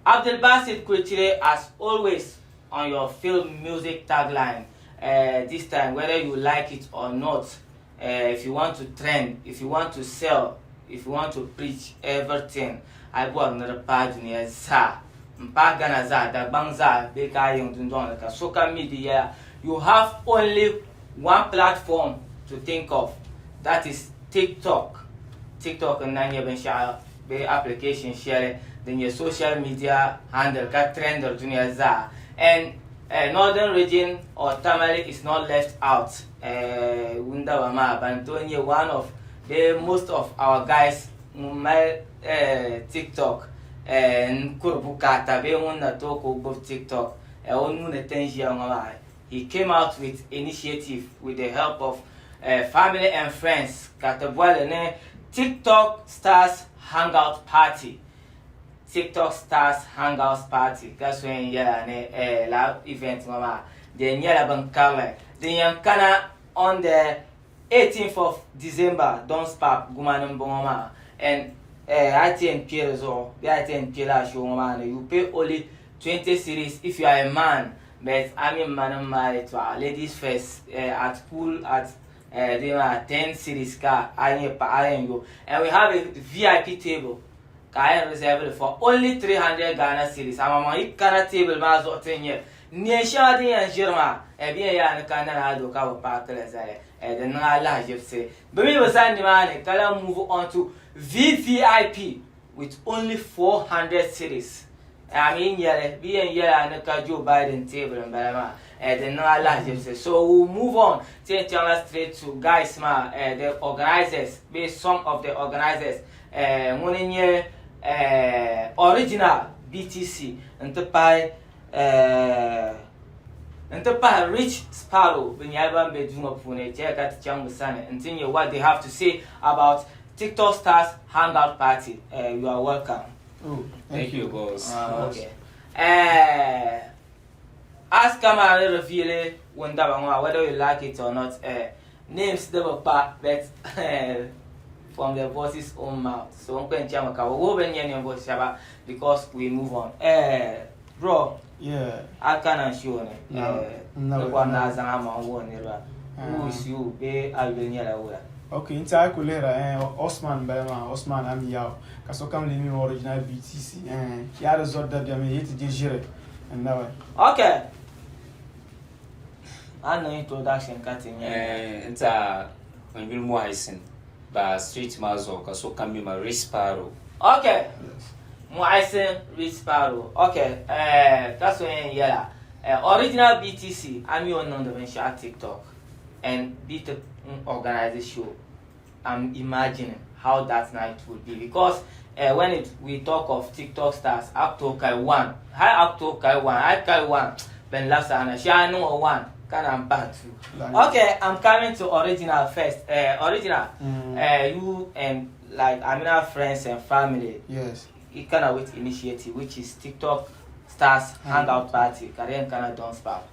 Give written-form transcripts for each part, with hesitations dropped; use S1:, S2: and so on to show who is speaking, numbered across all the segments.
S1: Abdulbasit Kwechire, as always, on your film music tagline. This time, whether you like it or not, if you want to trend, if you want to sell, if you want to preach, everything, a yi bɔri ni di paai dunia zaa, m-paai Ghana zaa, Dagbaŋ zaa, bee ka a yiŋ dundɔŋ ni ka sokam mi di yɛla, you have only one platform to think of, that is TikTok. TikTok n-na nyɛ binshɛɣu bee application shɛli din nyɛ social media handle ka trendiri dunia zaa and Northern region or Tamale is not left out. Wundaba maa ban tooi nyɛ one of bee most of our guys ŋun mali TikTok n kuri bukaata bee ŋun na tooi ku gbubi TikTok o nuu ni ti n ʒiya ŋɔ maa. He came out with initiative with the help of family and friends ka ti boli ni TikTok Stars Hangout Party. TikTok Stars Hangout Party ka so yɛn yɛla ni lala event ŋɔ maa di yɛn nyɛla bin karili din yɛn kana on the 18th of December Don's Park Gumani m-bɔŋɔ maa and a ti yɛn kpe di zuɣu bee a ti yɛn kpe lala show ŋɔ maa ni you pay only 20 cedis if you are a man but a mini ma nim maa yɛtɔɣa ladies first at pool at di maa 10 cedis ka a nyɛ paɣa a yɛn yo and we have a VIP table ka a yɛn reserve li for only 300 Ghana cedis amaa yi kana table maa zuɣu ti nyɛ neen shɛŋa din yɛn ʒiri maa bɛ yɛn yaa ni ka nana ado ka bi paaki li zali din niŋ alahiʒibisi bɛ mi bi zani nimaani ka lahi move on to VVIP with only 400 cedis a mi nyɛli bɛ yɛn yɛla ni ka Joe Biden table n bala maa din niŋ alahiʒibisi so we will move on ti yɛn chaŋla straight to guys maa the organizers bee some of the organizers ŋuni n nyɛ original BTC n ti pahi n ti pahi Rich Sparrow bɛ nyɛla ban be duu ŋɔ puuni chɛya ka ti chaŋ bɛ sani n ti nyɛ what they have to say about TikTok Stars Hangout Party. You are welcome.
S2: Oh, thank you, boss.
S1: Okay. As camera reveal wundaba ŋɔ whether you like it or not, names di bi kpa but from the boss's own mouth. So n kpɛ n chɛmi ka bi wuhi bɛ ni nyɛ ninvuɣu shɛba because we move on. Bro, a kana n show ni ni bɔri ni a zaŋ a maŋ wuhi niriba. Who is you bee a yuli nyɛla wula?
S2: Ok, n ti a ku lihira Osman n bala maa, Osman Amiyao, ka sokam lee mi ma original BTC. Yaa di zɔri dabiɛm yi ti je ʒiri n naba.
S1: Ok. A niŋ introduction ka ti nya.
S3: N ti a n yuli Muhaisin ba street maa zuɣu ka sokam mi ma Rich Sparrow.
S1: Ok. Muhaisin Rich Sparrow. Ok. Ka so yɛn yɛla original BTC a mi o ni niŋdi binshɛɣu TikTok and bi ti organize show. I'm imagining how that night would be because when we talk of TikTok stars, up to kai one, hi up to kai one, I kai one, Ben Lasana, Shanu or one, can I'm back to. Okay, I'm coming to original first. Original, you and like I mean our friends and family.
S2: Yes.
S1: You kind of with initiative, which is TikTok stars hangout party, Korean kind of don't spark.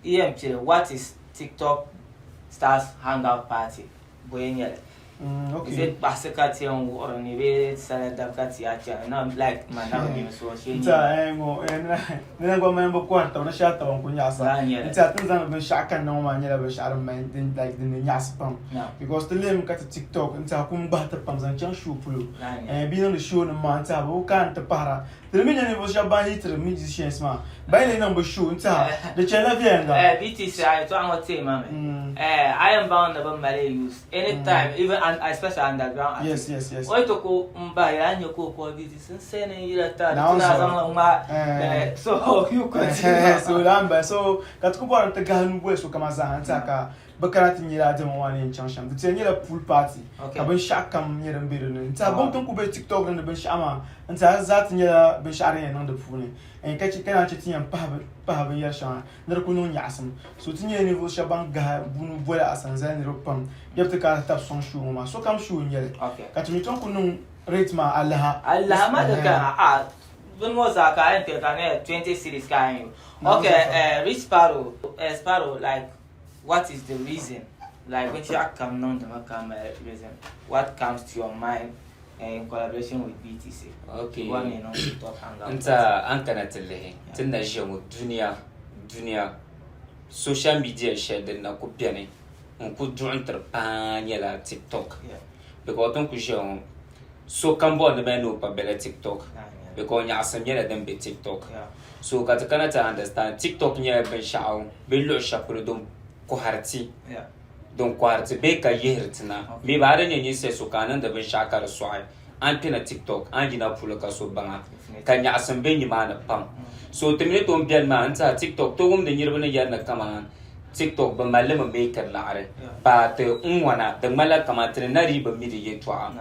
S1: EMP, what is TikTok Stars Hangout Party? Bɔyɛ nyɛli.
S2: Okay.
S1: Is it kpaɣisi ka ti yɛn wuɣiri ni bee sala dabi ka ti yaa chani? No, like ma na bi nyɛ so shee
S2: Nti a ŋɔ ni na gba mali bi kɔhiri taba ni shɛli taba n-ku nyaɣisa.
S1: Laa nyɛli.
S2: Nti a ti ni zaŋdi binshɛɣu kanna ŋɔ maa nyɛla binshɛɣu din mali din like din ni nyaɣisi pam. Because ti lihimi ka ti TikTok nti a kum gbahi ti pam zaŋ chaŋ show polo.
S1: Laa nyɛli.
S2: Bɛ yi niŋdi show nim maa nti a bɛ ku kaani ti pahira. Ti mi nya ninvuɣ shɛba ban hitiri musicians maa, ban yi lee niŋ bɛ show n-tiɛha, di chanila viɛnyɛliŋga.
S1: BTC, a yɛtɔɣa ŋɔ teei ma mi. A yɛn baŋ ni bɛ mali use anytime, even and especially underground artists.
S2: Yes.
S1: O yi ti ku m-bahi ya, a ni nya ka o kɔhi BTC n-say ni n yila taai, di ti ni a zaŋ li ŋmaai. So, you continue.
S2: So, lala m-bala. So, ka ti ku bɔri ni ti gahi nuu boli sokam zaa n-tiɛha ka bɛ kana ti nya lala diɛma maa ni yɛn chaŋ shɛm. Di ti yɛn nyɛla pool party ka binshɛɣu kam nyɛ din be di ni. N-tiɛha bɛ ni ti ku be TikTok ni ni binshɛɣu maa, n-tiɛha di zaa ti nyɛla binshɛɣu din yɛn niŋ di puuni. Ka che ka naan che ti yɛn pahi binyɛr shɛŋa ni di ku niŋ nyaɣisim. So ti nyɛla ninvuɣ shɛba ban gahi bunu boli asanzali niriba pam bɛ bi ti kana ti tabi sɔŋ show ŋɔ maa. Sokam show n-nyɛ li. Ka ti mi tom ku niŋ rate maa alaha.
S1: Alaha maa di ka a bini ŋɔ zaa ka a yɛn kpɛri ka di nyɛla 20 cedis ka a yɛn yo. Okay, Rich Sparrow, Sparrow like what is the reason like binshɛɣu kam niŋdimi ka mali reason what comes to your mind in collaboration with BTC.
S3: Okay.
S1: Bɔ ni niŋ TikTok hangout.
S3: N tiɛha a ni kana ti lihi ti ni na ʒiya ŋɔ dunia dunia social media shɛli din na ku beni n ku duɣi n tiri paa nyɛla TikTok because ti ni ku ʒiya ŋɔ sokam bɔri ni bɛ ni o kpabi bela TikTok because nyaɣisim nyɛla din be TikTok so ka ti kana ti understand TikTok nyɛla binshɛɣu bee luɣi shɛli polo din kɔhiri ti din kɔhiri ti bee ka yihiri ti na maybe a di nyɛ ninsali so ka a niŋdi binshɛɣu ka di sɔɣi a ni kpɛna TikTok a ni yina polo ka so baŋa ka nyaɣisim be nimaani pam so ti mi ni tooi beni maa n tiɛha TikTok ti wumdi niriba ni yɛri ni kaman TikTok bɛ mali li mi meekiri laɣiri but n ŋɔna di ŋmanila kaman ti ni na dii bi mi di yɛltɔɣa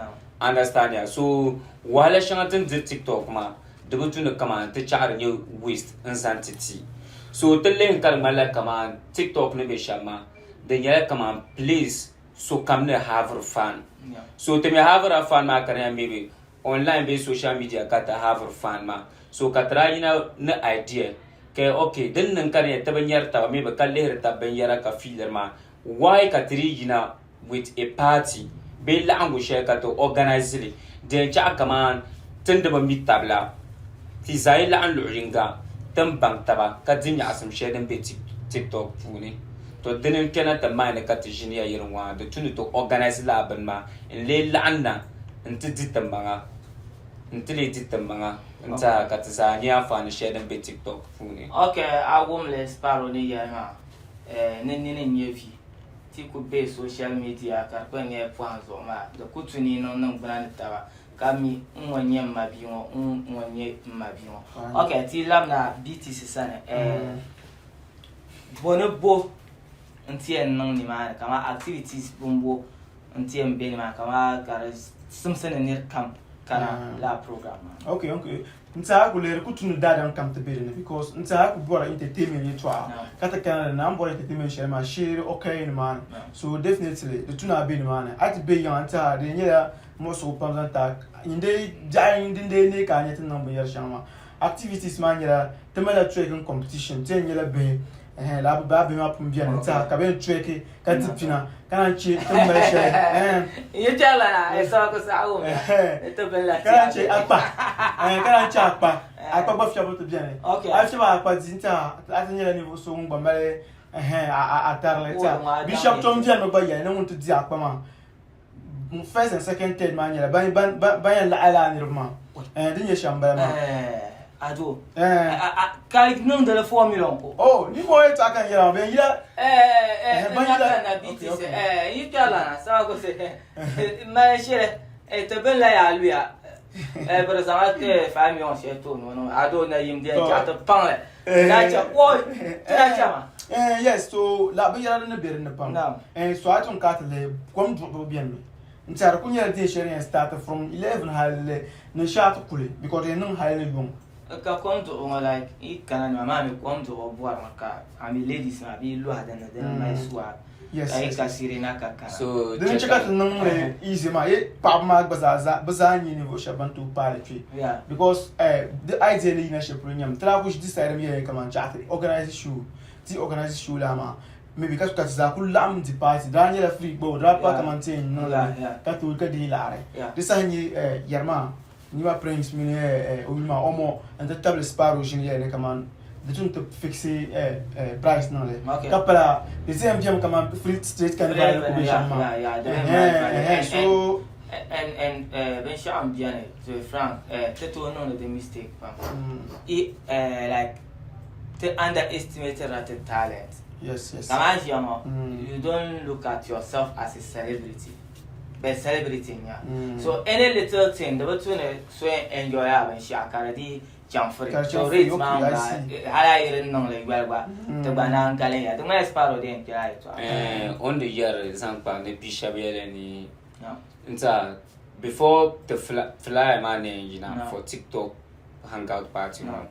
S3: understand ya so wahala shɛŋa ti ni diri TikTok maa di bi tu ni kaman ti chaɣiri nyɛ waste n zaŋ ti ti so ti lihi ka di ŋmanila kaman TikTok ni be shɛm maa di nyɛla kaman place sokam ni haviri fan so ti mi havira fan maa ka di nyɛla maybe online bee social media ka ti haviri fan maa so ka ti daa yina ni idea ka ok din niŋ ka di nyɛ ti bi nyɛri taba maybe ka lihiri taba binyɛra ka fiiliri maa why ka ti dii yina with a party bee laɣingu shɛli ka ti organize li di yɛn chaɣi kaman ti ni di bi mi taba la ti zaa yi laɣim luɣi yinga ti ni baŋ taba ka di nyaɣisim shɛli din be tiktok puuni to dini n-kpɛna ti mind ka ti ʒiniya yiri ŋɔ ha di tu ni ti organize lala bini maa n-lee laɣim na nti di ti maŋa nti lee di ti maŋa n-tiɛha ka ti zaa nya anfaani shɛli din be tiktok puuni.
S1: Ok, a wum li Sparrow ni yɛli maa, ni nini n-nyɛ vi. Ti ku be social media ka di kpɛn nyɛla pɔhim zuɣu maa, di ku tu ni yi niŋ niŋgbuna ni taba ka mi n ŋɔ n-nyɛ m mabia ŋɔ, n ŋɔ n-nyɛ m mabia ŋɔ. Ok, ti labina BTC sani, bo ni bo n-ti yɛn niŋ nimaani kaman activities bimbo n-ti yɛn be nimaani kaman ka di simsi ni nir kam kana lala program maa ni.
S2: Ok, ok. N tiɛha ku lee di ku tu ni daadam kam ti be dinni because n tiɛha ku bɔri entertainment yɛltɔɣa ka ti kana dinni a ni bɔri entertainment shɛli maa shee di occur nimaani so definitely di tu ni a be nimaani a yi ti be yiŋa n tiɛha di nyɛla muɣisigu pam zaŋ ti a nyin dee biɛɣu din dee neei ka a nya ti ni niŋ binyɛri shɛŋa maa activities maa nyɛla ti malila twerking competition ti yɛn nyɛla bihi ɛhɛn lala bɛ bihi maa pun beni n tiɛha ka bɛ yɛn twerki ka di pina ka naan che ti ni mali shɛli ɛhɛn ka naan che akpa ɛhɛn ka naan che akpa akpa gba fiɛbu ti beni a yi fiɛbi akpa di n tiɛha a ti nyɛla ninvuɣu so ŋun gba mali ɛhɛn a tarili n tiɛha bia shɛba tom beni mi gba yɛli ni ŋun ti di akpa maa first and second third maa nyɛla ban ban ban yɛn laɣi lala niriba maa eh din nyɛ shɛm bala maa
S1: eh ado eh ka niŋdi li 4 million ko
S2: oh ni mo yɛltɔɣa ka n yɛra maa bɛ yɛn yila
S1: eh eh ban yila na BTC eh yi kpɛrila na sama ko se mali shɛli eh ti bin la yaa luya eh bɛ di zaŋla 5 million shɛli ti o ni o niŋ ado na yim di yɛn chaɣ ti paŋli
S2: Yes so la binyɛra din ni be dinni pam so a yi tom ka ti lihi kom duɣubu beni mi n tiɛha di kuli nyɛla dee shɛli din yɛn start from 11 hali ni shɛɣu ti kuli because di yɛn niŋ hali ni yuŋ.
S1: Ka kom duɣubu ŋɔ like yi kana ni maa maa mi kom duɣubu bɔrimi ka a mi ladies maa bɛ yi lɔhi dinni di ni mali suwa ka yi ka siri na ka kana.
S2: So Di ni chɛ ka ti niŋ li easy maa yi paɣaba maa gba zaa zaa bɛ zaa nyɛ ninvuɣu shɛba ban tooi paai li kpe because di idea ni yina shɛli polo nyɛmi ti daa kuli decide mi yɛli kaman chaɣ ti organize show ti organize show laa maa maybe ka ka ti zaa kuli laɣim di party di daa nyɛla free gba o di daa pa kaman ti yɛn niŋ li ka tooi ka deei laɣiri di saha n-nyɛ yɛri maa Nima Prince mini o yuli maa Omo n-ti tabili Sparrow ʒini yɛli ni kaman di tu ni ti fiksi price niŋ li ka pala di ti yɛn bemi kaman free street carnival ni ku be shɛm maa ɛhɛn so
S1: And binshɛɣu m-beni to be frank ti tooi niŋdi di mistake pam like ti underestimate la ti talent.
S2: Yes, yes.
S1: Kaman ʒiya ŋɔ you don't look at yourself as a celebrity. Bɛ celebrity n-nya. So any little thing di bi tu ni so yɛn enjoy a binshɛɣu ka di dii chaŋ free. So rate maa n-gba hali a yi di niŋ li yoli gba ti gba naan galim ya. Di ŋmanila Sparrow di yɛn kpɛla a yɛltɔɣa.
S3: Eh, o ni di yɛri zaŋ kpa ni bi shɛba yɛli ni n tiɛha before the flyer maa ni yɛn yina for TikTok hangout party ŋɔ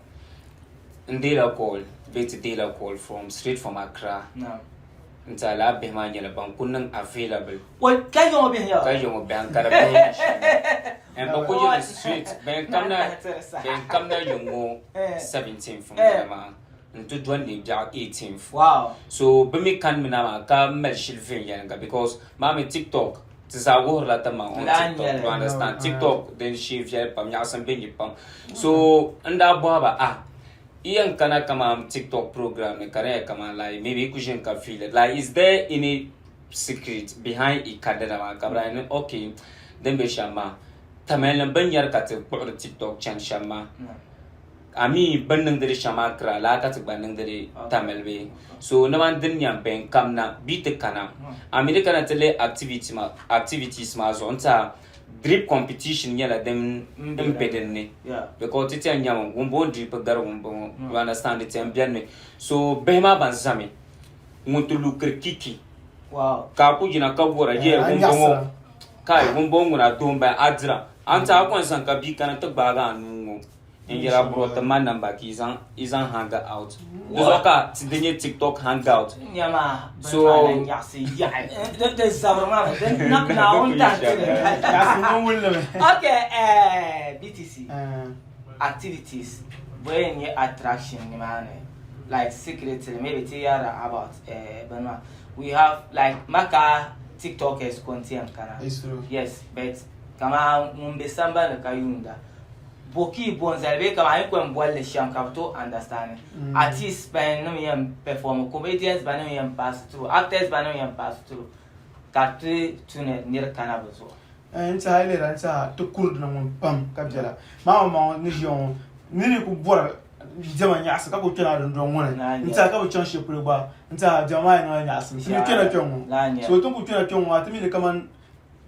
S3: n deela call bee ti deela call from straight from Accra. N tiɛha lala bihi maa nyɛla ban ku niŋ available.
S1: Oi, ka yi ŋɔ bihi nyɛba?
S3: Ka yi ŋɔ bihi Ankara bihi nyɛ shɛm. And bɛ ku yiri street bɛn kamna bɛn kamna yi ŋɔ 17th n bala maa n ti dɔni ni biɛɣu 18th.
S1: Wow.
S3: So bɛ mi kanimi na maa ka mali shili viɛnyɛlinga because maa mi TikTok. Ti zaa wuhirila ti maŋ on TikTok, you understand? TikTok din shee viɛli pam, nyaɣisim be ni pam. So n daa bɔhi ba, ah, yi yɛn kana kaman TikTok program ni ka di nyɛla kaman like maybe yi ku ʒini ka feel it. Like is there any secret behind i kandina maa? Ka bɛ daa yɛli ni okay, din be shɛm maa, Tamale bɛ ni nyari ka ti kpuɣiri TikTok chani shɛm maa, a mi bɛ ni niŋdi li shɛm maa kira laa ka ti gba niŋdi li Tamale bee? So ni man din nyam bɛn kamna bɛ ti kana, a mi di kana ti lihi activity maa, activities maa zuɣu n-tiɛha drip competition nyɛla din n be din ni because ti tiɛha nyami ŋun bɔŋɔ drip gari ŋun bɔŋɔ, you understand, di tiɛha beni mi. So bihi maa ban zami ŋun ti lu kirikiki ka a ku yina ka wara yɛli ŋun bɔŋɔ Kai, ŋumbɔŋɔ ŋuna doo m-bala, a dira. A ni ti a kɔŋ zaŋ ka bia kana ti gbaagi a nuu ŋɔ n-yɛl a bro ti ma namba ka yi zaŋ hang out. Di zuɣu ka ti di nyɛ TikTok hang out. So.
S1: Okay, BTC activities bɔ yɛn nyɛ attraction nimaani like secretly maybe ti yɛrila about bini maa. We have like maka tiktokers ko n-ti yɛn kana.
S2: It's true.
S1: Yes, but kaman ŋun be sambani ka yuunda bo ka yi bo n-zali bee kaman a yi ku yɛn boli li shɛm ka bɛ tooi understand. Artists ban nim yɛn perform, comedians ban nim yɛn pass through, actors ban nim yɛn pass through ka ti tu ni niri kana bɛ zuɣu.
S2: N tiɛha yi lihira n tiɛha ti kuri dina ŋɔ pam ka biɛla. Maa maŋ ni ʒiya ŋɔ niri yi ku bɔri diɛma nyaɣisim ka kuli kpɛna dundɔŋ ŋɔ ni n tiɛha ka bi chaŋ shɛli polo gba n tiɛha diɛma maa yi niŋla nyaɣisim ti mi kpɛna kpɛŋ ŋɔ so ti ni kuli kpɛna kpɛŋ ŋɔ maa ti mi ni kaman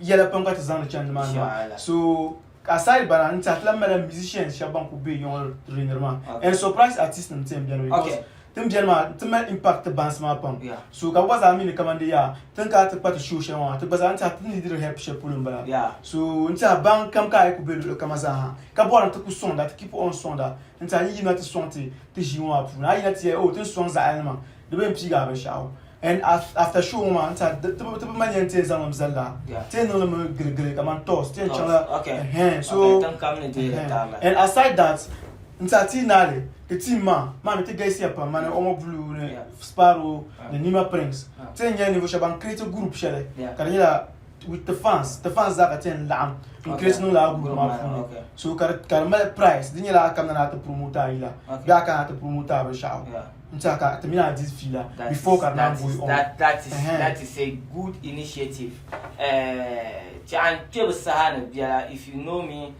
S2: yɛla pam ka ti zaŋdi chani nimaani maa so aside bala n tiɛha ti lahi malila musicians shɛba ban kuli be yiŋɔ trainiri maa and surprise artist nim ti yɛn beni because Ti ni beni maa ti mali impact ti bansi maa pam so ka bɛ gba zaa mi ni kaman di yaa ti ni kana ti kpa ti show shɛli ŋɔ maa ti gba zaa n tiɛha ti ni diri help shɛli polo m-bala so n tiɛha baŋ kam ka a yi ku be luɣili kam zaa ha ka bɔri ni ti ku sɔŋda ti keep on sɔŋda n tiɛha yi yina ti sɔŋ ti ti ʒii ŋɔ maa puuni a yi yina ti yɛli oh ti ni sɔŋ zaɣ yɛli maa di bi yɛn piigi a binshɛɣu and after show ŋɔ maa n tiɛha ti bi mali yɛn ti yɛn zaŋ li zali la ti yɛn niŋ li mi giligili kaman tours ti yɛn chaŋla ɛhɛn so and aside that N tiɛha ti yi naai li, ti team maa maa mi ti galisiya pam, mani Omo Blue ni Sparrow ni Nima Prince. Ti yɛn nyɛla ninvuɣu shɛba ban create group shɛli ka di nyɛla with the fans, the fans zaa ka ti yɛn laɣim n create niŋ lala group maa puuni. So ka di ka di mali price, di nyɛla a kamina ni a ti promote a yila bee a kana a ti promote a binshɛɣu. N tiɛha ka ti mini a di fiila before ka di naan going on.
S1: That is, that is a good initiative. Tiɛha n kpe bi saha ni biɛla, if you know me,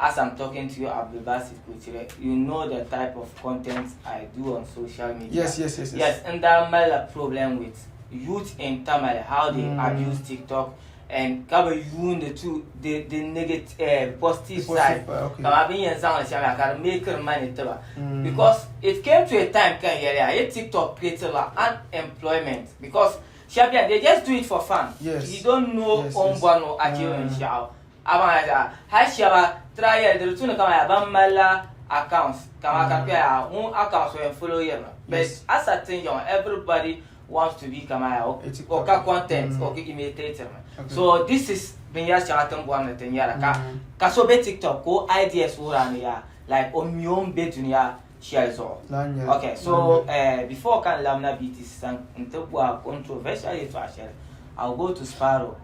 S1: As I'm talking to you Abdulbasit Kuchire, you know the type of content I do on social media.
S2: Yes, yes, yes.
S1: Yes, yes, and that mali problem with youth in Tamale, how they abuse TikTok and ka bi yuundi to the negative positive side. Ka bi yɛn zaŋli shɛm yaa ka di make money tiba. Because it came to a time ka n yɛli ya, ye TikTok create la unemployment because shɛba bɛni they just do it for fun.
S2: Yes.
S1: You don't know
S2: Yes,
S1: o ni
S2: yes.
S1: bɔri ni o achieve binshɛɣu. Amaa yaa hali shɛba ti daa yɛli di di tu ni kaman yaa ban malila accounts kaman ka kpɛya yaa ŋun accounts o yɛn follow yirimi but as at tin yaŋɔ everybody wants to be kaman yaa o ka content o ki imitate mi so this is binyɛri shɛŋa tin bɔri ni ti nyɛra ka ka so be tiktok ka o ideas wuhiri a ni yaa like o mi o ni be dunia shɛli zuɣu okay so before ka n labina BTC sani n ti bɔhi controversial yɛltɔɣa shɛli I will go to Sparrow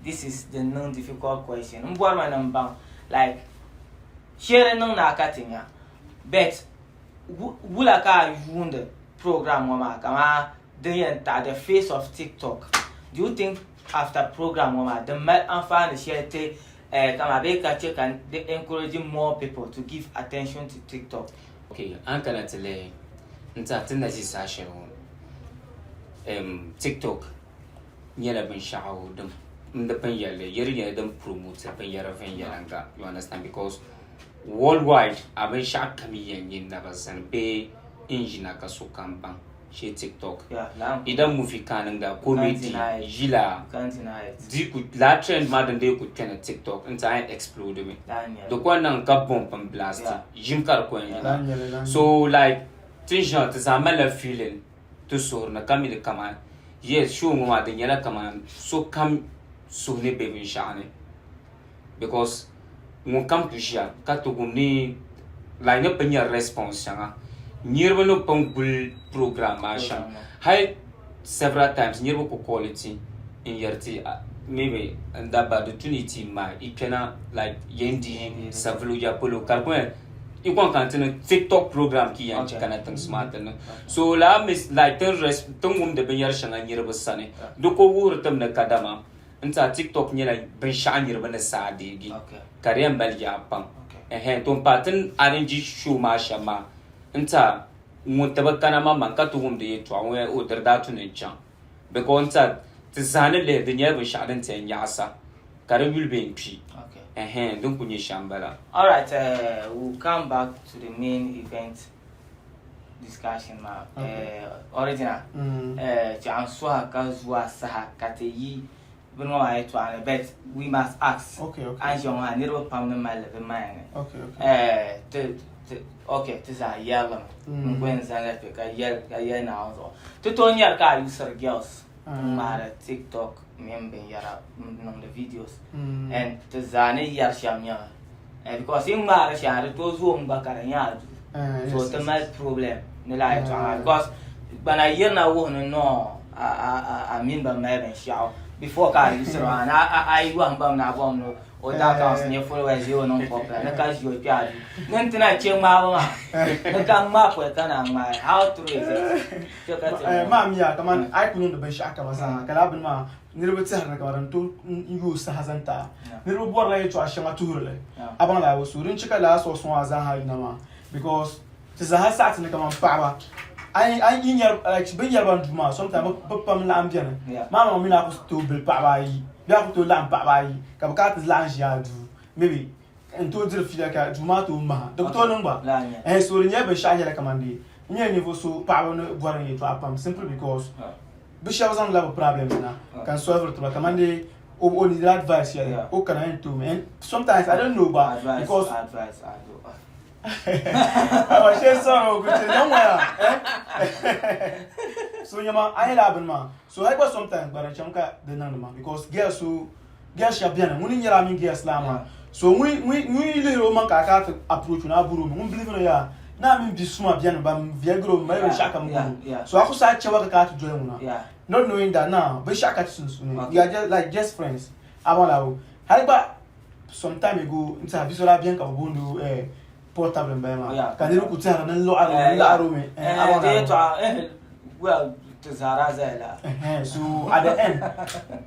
S1: This is din niŋ difficult question. N bɔri ma ni n baŋ like shee di niŋ ni a ka ti nya but wula ka a yuundi program ŋɔ maa kaman din yɛn taɣi the face of TikTok. Do you think after program ŋɔ maa din mali anfaani shɛli ti eh, kaman bee ka che ka di encourage more people to give attention to TikTok?
S3: Ok, a ni kana ti lihi n tiɛha ti ni na ʒi saha shɛli ŋɔ TikTok nyɛla binshɛɣu din n di pun yɛlli yiri nyɛla din promote binyɛra viɛnyɛliŋga you understand because worldwide a binshɛɣu kam yɛn nyɛ naba zani bee n yina ka sokam baŋ shee tiktok either movie ka a niŋda comedy yila di ku laa trend maa din dee ku kpɛna tiktok n ti a yɛn explode mi di ko niŋ ka bomb n blast ʒim ka di ko yɛn yina so like ti ni ʒiya ti zaa malila feeling ti suhuri ni ka mi li kaman yes show ŋɔ maa di nyɛla kaman sokam suhu ni be binshɛɣu ni because ŋun kam ku ʒiya ka ti wum ni like ni pun nyɛ response shɛŋa niriba ni pun guli program maa shɛm hali several times niriba ku call ti. N yɛri ti maybe n dabba di tu ni ti maai i kpɛna like yɛn di savulu ya polo ka di kuli i kɔŋ ka n ti ni tiktok program ki yɛn kana tiŋsi maa ti niŋ so laa mis like tin res tin wumdi binyɛri shɛŋa niriba sani di ko wuhiri tim ni kadama n tiɛha tiktok nyɛla binshaɣu niriba ni saa deegi ka di yɛn mali yaa pam ɛhɛn to n paai tin arrange show maa shɛm maa n tiɛha ŋun ti bi kana maŋmaŋ ka ti wumdi yɛltɔɣa ŋun yɛli o di daa tu ni n chaŋ Because n tiɛha ti zaa ni lihi di nyɛla binshɛɣu din ti yɛn nyaɣisa ka di yuli bee n-kpi. Ɛhɛn, din kuli nyɛ shɛm m-bala.
S1: Alright, we'll come back to the main event discussion maa. Original, Chiaɣu n-suhi ka zuwa saha ka ti yi bini ŋɔ maa yɛltɔɣa ni but we must ask. A ni ʒiya ŋɔ maa niriba pam ni mali li bɛ mind ni. Ti Ti, ok, ti zaa yɛrili mi. N ku yɛn zaŋla kpe ka yɛli, ka yɛli Naawuni zuɣu. Ti tooi nyari ka a yusiri girls n-ŋmaari TikTok mini binyɛra n-niŋdi videos. And ti zaa ni yɛri shɛm nyɛmi eh, because yi ŋmaari shɛŋa di tooi zoomi gba ka di nyɛ a duu. So ti mali problem ni lala yɛltɔɣa maa because gbana yirina wuhi ni no a, a, a, a mini ba mali binshɛɣu before ka a yusiri maa ni a, a, a yi yɔhim ba mi ni a bɔhim ni o daa kaŋsi nyɛ followers ʒi o niŋ popular ni ka ʒi o kpɛ a duu ni n tina chɛ ŋmaabu maa ni ka ŋmaa pɔi ka naan ŋmaai how true is it chɛ ka ti
S2: Eh, maa miya kaman a yi ku niŋdi binshɛɣu kama zaa ka laa bini maa niriba tɛhiri ni kaman din tooi n yooi saha zaŋ ti a niriba bɔrila yɛltɔɣa shɛŋa tuhiri li a baŋ laa so din chɛ ka laa source ŋɔ maa zaa ha yina maa because ti zaa ha saɣi ti ni kaman paɣaba a yi nyari like bɛ ni nyari ba duu maa sometimes bɛ pam laɣim beni maa maŋ mini a ku tooi bili paɣaba ayi bee a ku tooi laɣim paɣaba ayi ka bɛ kana ti laɣim ʒi a duu maybe n tooi diri fiila ka duu maa tooi maha di ku tooi niŋ gba ɛɛn so di nyɛla binshɛɣu nyɛla kaman dee n nyɛla ninvuɣ so paɣaba ni bɔri n yɛltɔɣa pam simply because bɛ shɛba zaŋdila bɛ problems na ka n solviri ti ba kaman dee o need la advice shɛli o kana yɛn toomi and sometimes I don't know gba because Awa shee sɔŋ o ku ti niŋ ŋɔ eh? So nyama a yɛla bini maa so hali gba sometimes gba di chaŋ ka di niŋdi ma because girls so girls shɛba bɛni ŋuni nyɛla a mini girls laa maa so ŋun yi lihiri o maŋ ka a kana ti approach o ni a buri o mi ŋun believe ni yaa ni a mini bi suma bɛni ban viɛlgiri o mali binshɛɣu kam guri o so a ku sahi chɛba ka kana ti doli ŋuna not knowing that now binshɛɣu ka ti sunsuuni we are just like just friends a baŋ la hali gba some time ago n tiɛha bia so daa beni ka bɛ booni o eh, portable n bala maa
S1: Yeah.
S2: ka niriba ku tɛhiri ni lɔɣiri o ni laɣiri o mi eh, a baŋ
S1: di
S2: la
S1: yɛltɔɣa eh, well ti zahara zaya la
S2: Ɛhɛn, so at the end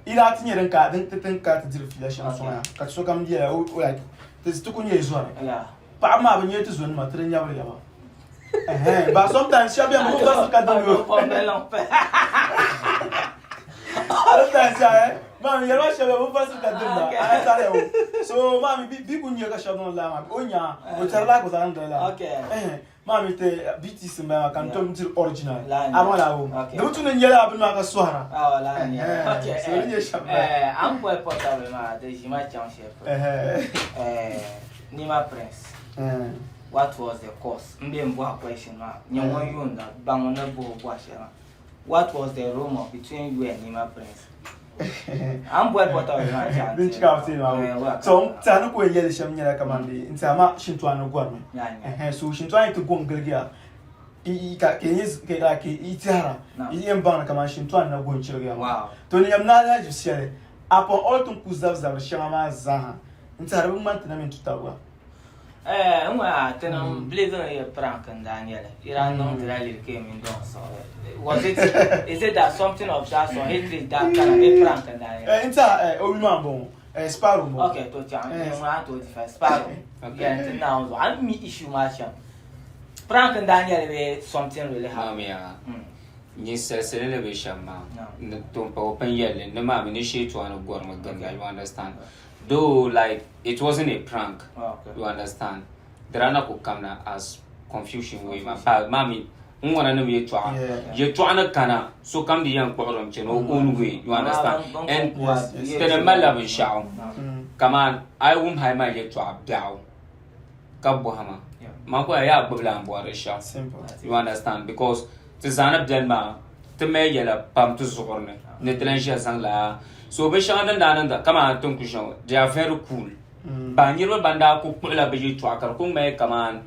S2: i daa ti nyɛ din ka din ti tin ka ti diri fiila shɛŋa sɔŋ ya ka sokam yɛla o o like ti ti ku nyɛ zɔri
S1: Yeah.
S2: paɣaba maa bi nyɛ ti zonima ti di nyabiri ya ba Ɛhɛn, but sometimes shɛba bɛni bi ku basiri ka dini o sometimes ya eh maa mi yɛliba shɛba bɛni bi basiri ka dini ba a tari o so maa mi bi ku nyɛ ka shɛba niŋ laa maa o nya o tari la ka o zaŋ niŋdi laa Ɛhɛn, maa mi ti BTC n bala maa ka n tom diri original a baŋ la o di bi tu ni n yɛla bini maa ka sɔhira Ɛhɛn, so di nyɛ shɛm bala
S1: An boli portable maa di ʒima chaŋ shɛli polo Nima Prince what was the cause n bɛ n bɔhi question maa nyɛ ŋun yuunda baŋ ni bɔhi bɔhi shɛli maa what was the rumor between you and Nima Prince an bɔli portable maa chaŋ
S2: din chika ti maa so n tiɛha ni ku yɛn yɛli shɛm nyɛla kamani dee n tiɛha maa shintɔɣu ni gɔrimi Ɛhɛn, so shintɔɣu yi ti go n giligiya ka ka like i tɛhira i yɛn baŋ ni kamani shintɔɣu ni na go n chirigiya maa to ni yɛm ni alahiʒib shɛli upon all ti ni ku zabi zabiri shɛŋa maa zaaha n tɛhiri bi ŋmani ti na mini tuta gba
S1: Eh, n ŋɔ ti niŋ believe in ye prank n daa nyɛli yi daa niŋ dila liri ke mini dɔn siɣili was it is it that something of that sort hatred daa kana bee prank n daa nyɛli
S2: Eh, n tɛha eh, o yuli maa n bɔŋɔ eh, Sparrow n bɔŋɔ
S1: okay to chaŋ n ŋɔ a tooi define Sparrow yɛli ti Naawuni zuɣu a ni mi issue maa shɛm prank n daa nyɛli bee something really happened
S3: Maamiya ninsalisili ni be shɛm maa ni to m-pa o pun yɛli li ni maa mi ni shee tɔɣa ni gɔrimi ginda you understand Though like it wasn't a prank
S1: oh, okay.
S3: you understand di daa na ku kamna as confusion way ma pa maa mi n ŋɔna nim yɛltɔɣa yɛltɔɣa ni kana sokam di yɛn kpuɣiri chani o own way you understand and ti ni malila binshaɣu kaman a yi wum hali maa yɛltɔɣa biɛɣu ka bɔhima man kɔya yaa gbubila n bɔri shɛm you understand because ti zaani bɛni maa ti mali yɛla pam ti zuɣuri ni ni ti lan ʒiya zaŋ laa so binshɛŋa din daa niŋda kamani tin ku ʒiya ŋɔ they are very cool mm. ba niriba ban daa ku kpuɣila bɛ yɛltɔɣa ka di ku ŋmaya kamani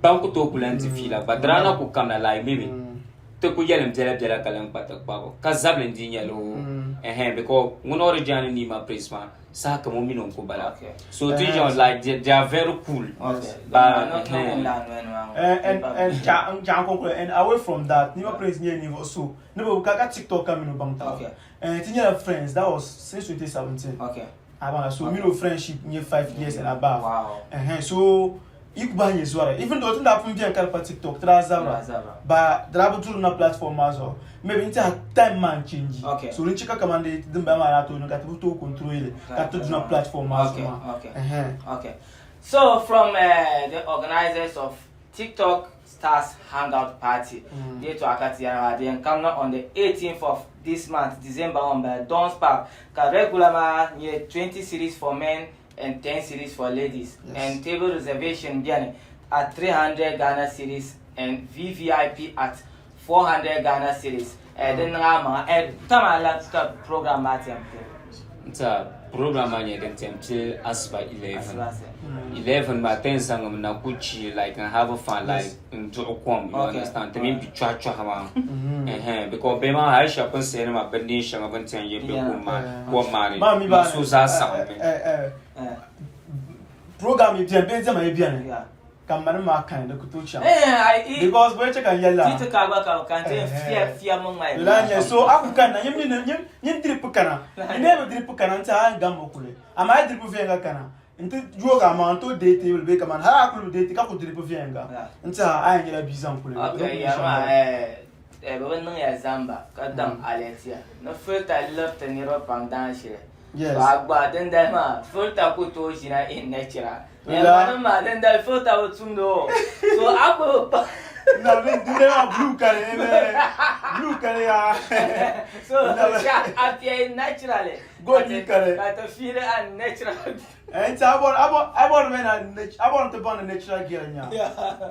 S3: ban ku tooi ku lan ti fiila gba di daa na ku kamina like maybe mm. ti ku yɛlim biɛla biɛla ka lan kpa ti kpabu ka zabili n-dii nyɛli o mm. Ɛhɛn because ŋun origin ni Nima Prince maa saha kam o mini o n-ku bala. So ti ʒiya like they are very cool.
S1: Ba
S2: And and jaɣa konkoli and away from that Nima Prince nyɛla ninvuɣu so ni bi ka ka TikTok ka mini o baŋ taba. And ti nyɛla friends that was since 2017. A baŋ so mini o friendship nyɛ 5 years and above. Ɛhɛn so yi ku bahi nyɛ zɔri even though ti ni daa pun beni ka di pa TikTok ti daa zabira ba di daa bi duri na platform maa zuɣu maybe n tiɛha time maa n change so din chɛ ka kamani dee din bala maa daa tooi niŋ ka ti bi tooi control li ka ti duna platform maa zuɣu maa ɛhɛn.
S1: Okay. So from the organizers of TikTok Stars Hangout Party, mm. Date to Akati Yanawa, then coming on the 18th of this month, December on by Don's Park. Ka regular ma 20 cedis for men and 10 cedis for ladies. Yes. And table reservation biani at 300 Ghana cedis and VVIP at 400 Ghana cedis. Eh, din nga ma eh tama la ka program ma ti am
S3: Nta program maa nyɛ din ti yɛn pili asiba 11. 11 maa ti yɛn zaŋmi na ku chi like n have fun like n duɣi kom you understand ti mini bi chɔhi chɔhi maa ɛhɛn because bihi maa hali shɛba pun sayi ni maa bi neen shɛŋa bini ti yɛn ye bɛ kom maa kom maa ni maa so zaa saɣimmi.
S2: Program yi beni bee diɛma yi beni ka m ma nim maa kani di ku tooi chaŋ because bɔ chɛ ka n yɛli la lala n-nyɛ so a ku kanna nyin diripi kana n dee bi diripi kana n-ti a n gammi kuli amaa a yi diripi viɛnyɛla kana N-ti yoog a maŋa n-tooi deei teebuli bee kamani hali a kuli bi deei ti ka ku diri bi viɛnyɛŋga n-ti a, a yɛn nyɛla bia zaŋ kuli.
S1: Ok, yɛri maa eh, bɛ bi niŋ ya zamba ka daŋ alɛtiya ni filter liriti niriba pam daanshili.
S2: Yes.
S1: To a gba dindali maa filter ku tooi ʒina in natural.
S2: La.
S1: Nim maa dindali filter bi tumdi o. So a kuli pa.
S2: Na bi dindali maa blue kani blue kani yaa.
S1: So a appear naturally.
S2: Gold yi kani.
S1: Ka ti feel unnatural.
S2: N ti a bɔri mi na a bɔri ti baŋ ni natural girl nya.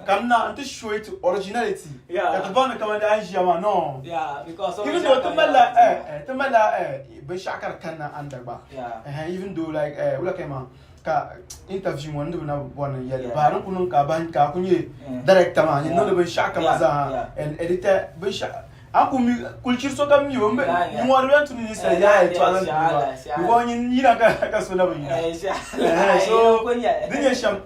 S2: Ka m na n ti show it originality. Ka ti baŋ ni kamani a ni ʒiya maa no.
S1: Yeah, because
S2: Even though ti malila eh ti malila eh binshɛɣu ka di kanna anda gba.
S1: Yeah.
S2: Even though like eh wula ka maa ka interview ŋɔ n di bi na bɔri ni yɛli ba din ku niŋ ka bahi ka a ku nyɛ director maa nyɛ niŋdi binshɛɣu kam zaa and editor binshɛɣu A ku mi kuli chiri sokam mi o mi ŋɔri bɛn tuni ninsal yaha yɛltɔɣa zaŋ ti ba because nyin yina ka so na bi yina so di nyɛ shɛm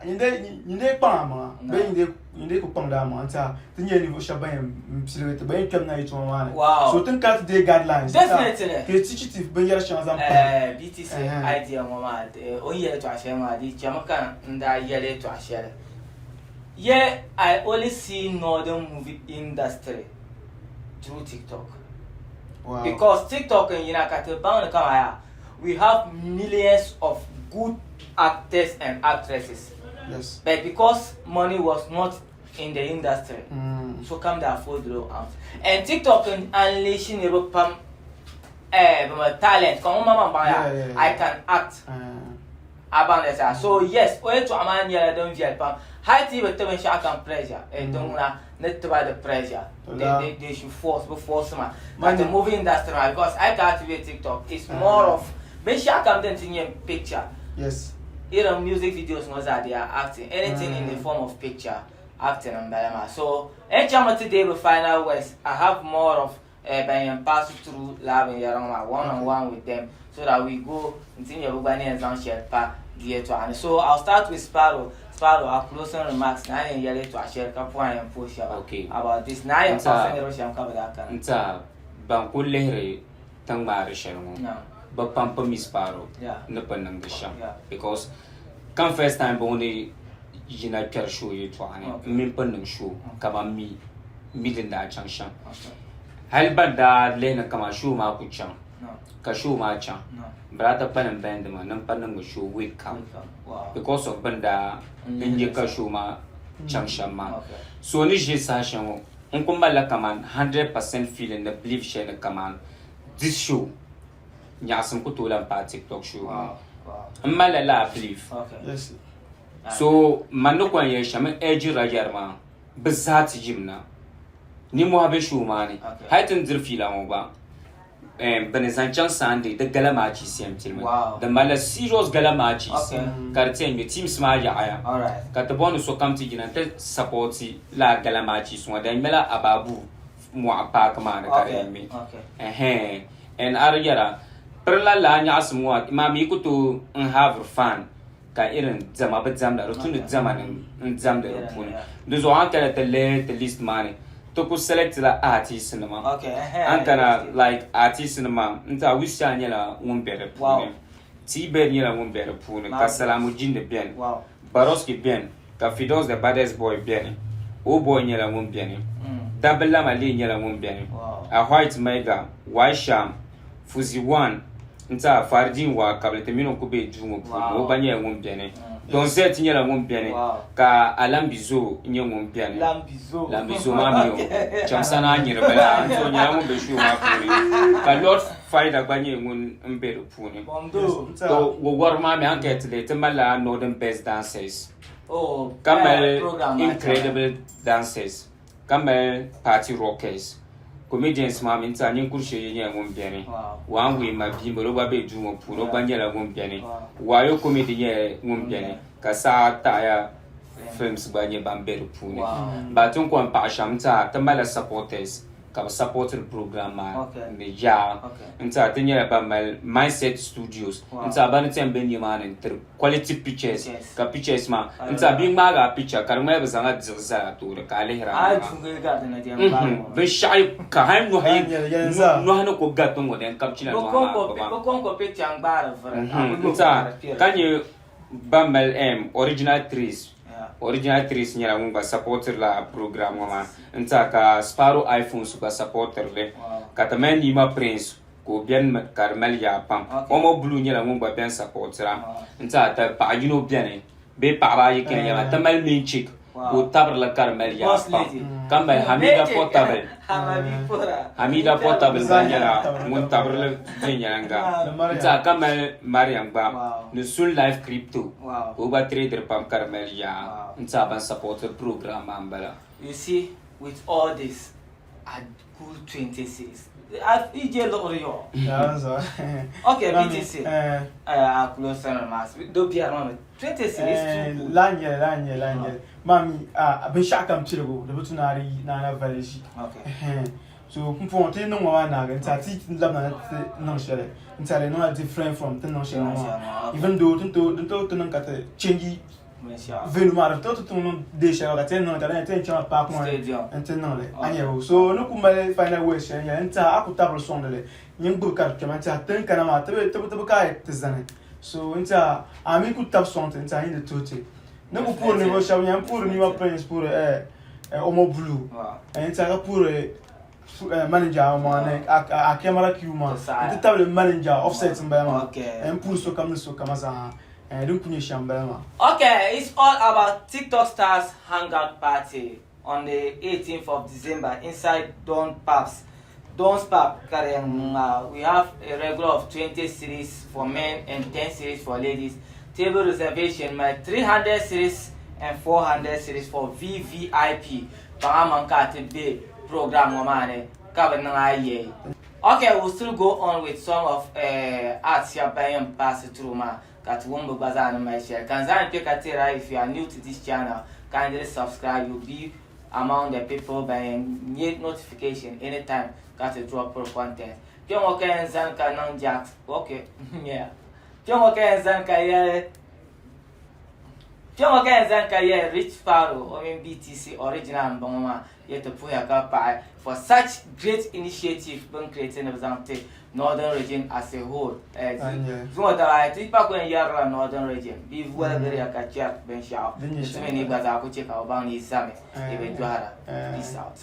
S2: nyin dee kpaŋ a maŋa bee nyin dee ku kpaŋdi a maŋa n-tiɛha ti nyɛla ninvuɣ shɛba ban yɛn piligi ti gba yɛn kpɛmina yi tuma maa ni so ti ni kana ti deei guidelines ka yi teach ti binyɛr shɛŋa zaŋ pahi.
S1: BTC idea ŋɔ maa o ni yɛli yɛltɔɣa shɛli maa di chami ka n daa yɛli yɛltɔɣa shɛli. Yeah, I only see northern movie industry through TikTok.
S2: Wow.
S1: Because TikTok in yina ka ti baŋ ni kama ya, we have millions of good actors and actresses.
S2: Yes.
S1: But because money was not in the industry, so kam daa fold low out. And TikTok n unleash niriba pam eh, bɛ talent. Ka ŋun maŋmaŋ baŋ ya,
S2: Yeah.
S1: I can act. A baŋ di zaa. So yes, o yɛltɔɣa maa nyɛla din viɛli pam. Hali ti yi bi ti binshɛɣu kam pressure, eh, din ŋuna ni ti ba di pressure. They should force, bɛ force ma. Ka ti movie industry maa because a yi kana ti be TikTok, it's more of binshɛɣu kam din ti nyɛ picture.
S2: Yes.
S1: Irin music videos ŋɔ zaa they are acting. Anything in the form of picture, acting m-bala maa. So, n chaŋmi ti deei bɛ final words, I have more of eh, ban yɛn pass through laa binyɛra ŋɔ maa one on one with them so that we go nti nyɛ bɛ gba ni yɛn zaŋ shɛli pa di yɛltɔɣa ni. So I'll start with Sparrow. Sparrow, our closing remarks ni a yɛn yɛli yɛltɔɣa shɛli ka puhi a yɛn puhi shɛba
S3: Okay.
S1: about this ni a yɛn
S3: N
S1: kpaŋsi
S3: tiɛha
S1: niriba shɛm ka bɛ daa kana.
S3: N tiɛha ban kuli lihiri tiŋ ŋmaari shɛli ŋɔ
S1: Naam.
S3: bɛ pam pi mi Sparrow
S1: Yeah.
S3: ni pun niŋdi shɛm
S1: Yeah.
S3: because kam first time bɛ ŋɔ ni yina kpɛri show yɛltɔɣa ni
S1: Okay.
S3: m mini pun niŋ show ka ban mi mi din daa chaŋ shɛm.
S1: Okay.
S3: Hali ban daa lihi ni kaman show maa ku chaŋ
S1: No.
S3: ka show maa chaŋ
S1: No.
S3: bɛ daa ti pa ni band maa ni m pa niŋmi show week kam
S1: Week kam. Wow.
S3: because of bɛn daa n nya ka show maa chaŋ shɛm maa.
S1: Okay.
S3: So ni ʒe saha shɛli ŋɔ n ku malila kaman 100% feeling ni belief shɛli ni kaman this show nyaɣisim ku tooi lan paai TikTok show maa.
S1: Wow. Wow.
S3: M malila lala belief.
S1: Okay.
S2: Yes.
S3: So man ni kɔŋ yɛli shɛm n urge Rajari maa bɛ zaa ti yim na nimmohi be show maa ni. Hali ti ni diri fiila ŋɔ gba bɛ ni zaŋ chaŋ Sunday di gala matches yɛn pilimi. Di malila serious gala matches ka di ti yɛn ŋme teams maa yaɣiya ka ti bɔŋ ni sokam ti yina nti sapɔti lala gala matches ŋɔ. Di yɛn ŋmela Ababu mɔɣu paaki maa ni ka di yɛn ŋme. Ɛhɛn. And a di yɛra, pirila lala nyaɣisim ŋɔ maa mi yi ku tooi n have fun ka irin diɛma bi diɛmda, di tu ni diɛma ni n diɛmdi di puuni. Di zuɣu a ni kana ti lihi ti list maa ni, ti ku select la artist nima. A ni kana like artist nima maa n tiɛha Wizkid nyɛla ŋun be di puuni, T-Bird nyɛla ŋun be di puuni ka Salamu Jindi beni, Baroski beni ka Fidos the baddest boy beni, O-boy nyɛla ŋun beni, Dabba Lama lee nyɛla ŋun beni, A White Maiga, Y Sham, Fuzi One n-ti a Faridin Waa kabili ti mini o ku be duu ŋɔ puuni, o gba nyɛla ŋun beni. Don Zet nyɛla ŋun beni ka Alambizo nyɛ ŋun beni. Lambizo maa mi o chamsa naa nyiri bala n-ti o nyɛla ŋun be show maa puuni ka Lord Faida gba nyɛ ŋun be di puuni. To wo wari maa mi a ni kaya ti lihi ti malila Northern Best Dancers ka mali Incredible Dancers. ka mali party rockers comedians maa mini tiɛha ninkuri shee nyɛla ŋun beni one way ma bia m-bala o gba be duu ŋɔ puuni o gba nyɛla ŋun beni wayo comedy nyɛla ŋun beni ka saa taɣiya films gba nyɛ ban be di puuni but ti ni kɔŋ paɣi shɛm n-tiɛha ti malila supporters ka bɛ supportiri program maa ni yaa n-tiɛha ti nyɛla ban mali mindset studios n-tiɛha ban ni ti yɛn be nimaani n-tiri quality pictures ka pictures maa n tiɛha bia ŋmaagi a picture ka di ŋmanila bi zaŋla diɣi zali a tooni ka a lihiri a maŋa binshaɣu ka hali nohi ni ku gariti ŋɔ din ka bi chila nohi maa gbuba n tiɛha ka nyɛ ban mali original trees original trees nyɛla ŋun gba supportiri la program ŋɔ maa n tiɛha ka sparrow iphones gba supportiri li ka ti mali nima prince ka o beni mi ka di mali yaa pam. Omo Blue nyɛla ŋun gba beni sapɔtira n-ti a ti paɣa yino beni bee paɣaba ayi ka yɛn nyɛ ti mali main chick ka o tabiri li ka di mali yaa pam ka mali Hamida Portable Hamida Portable gba nyɛla ŋun tabiri li viɛnyɛliŋga n-ti a ka mali Mariam gba ni Sun Life Crypto ka o gba tireediri pam ka di mali yaa n-ti a ban sapɔtiri program maa m-bala.
S1: You see, with all this, a cool 20 cedis. EJ luɣiri yo. Okay, BTC. A kulo sani maa do biɛri maa mi 20 cedis too good.
S2: La nyɛli la nyɛli la nyɛli maa mi a binshaɣu kam piligu di bi tu ni a di ni a na vali ʒi.
S1: Okay.
S2: So pumpɔŋɔ ti niŋ ŋɔ maa naagi n tiɛha ti yi labina ni ti niŋ shɛli n tiɛha di niŋla different from ti ni niŋ shɛli ŋɔ maa even though din tooi ti niŋ ka ti change venue maa di tooi ti niŋ day shɛli ka ti yɛn niŋli ka di nyɛla ti yɛn chaŋla paaki maa ni n-ti niŋ li a nya bɔ so ni ku mali final words shɛli nyɛla n tiɛha a ku tabiri sɔŋdi li nyin gbubi ka di kpɛma n tiɛha ti ni kana maa ti bi ka ti zani so n tiɛha a mi ku tabi sɔŋ ti n tiɛha nyin di tuhi ti ni ku puhiri ninvuɣ shɛba nyɛla n puhiri Nima Prince puhiri Omo Blue n tiɛha ka puhiri manager maa ni a camera crew maa n ti tabili manager offset n bala maa n puhiri sokam ni sokama zaa Eh, din ku nyɛ shɛm bala maa.
S1: Okay, it's all about TikTok stars hangout party on the 18th of December inside Don Pubs. Don's Pub, Karenga. We have a regular of 20 cedis for men and 10 cedis for ladies. Table reservation, my 300 cedis and 400 cedis for VVIP. Paɣa man ka ti be program ŋɔ maa ni ka bi niŋ a yɛi. Ok, we'll still go on with some of arts shɛba ban yɛn pass through maa ka ti wum bɛ gba zaa ni mali shɛli. Ka n zaŋ kpe ka tiri a if you are new to this channel, kindly subscribe, you'll be among the people ban yɛn nyɛ notification anytime ka ti dropiri content. Kpe ŋɔ ka yɛn zani ka niŋ Jacks, ok, yeah. Kpe ŋɔ ka yɛn zani ka yɛli Kpɛŋɔ ka yɛn zaŋ ka yɛli Rich Faro o mini BTC original m-bɔŋɔ maa yɛ ti puhiya ka paɣi for such great initiative bɛ ni create ni bɛ zaŋ ti Northern Region as a whole. Zuŋɔ daba ayi ti pa ku yɛn yɛrila Northern Region bɛ waligiriya ka chɛri binshɛɣu di tu mi ni yi gba zaa ku che ka bɛ baŋ ni yi zami yi bi dɔhira. Peace out.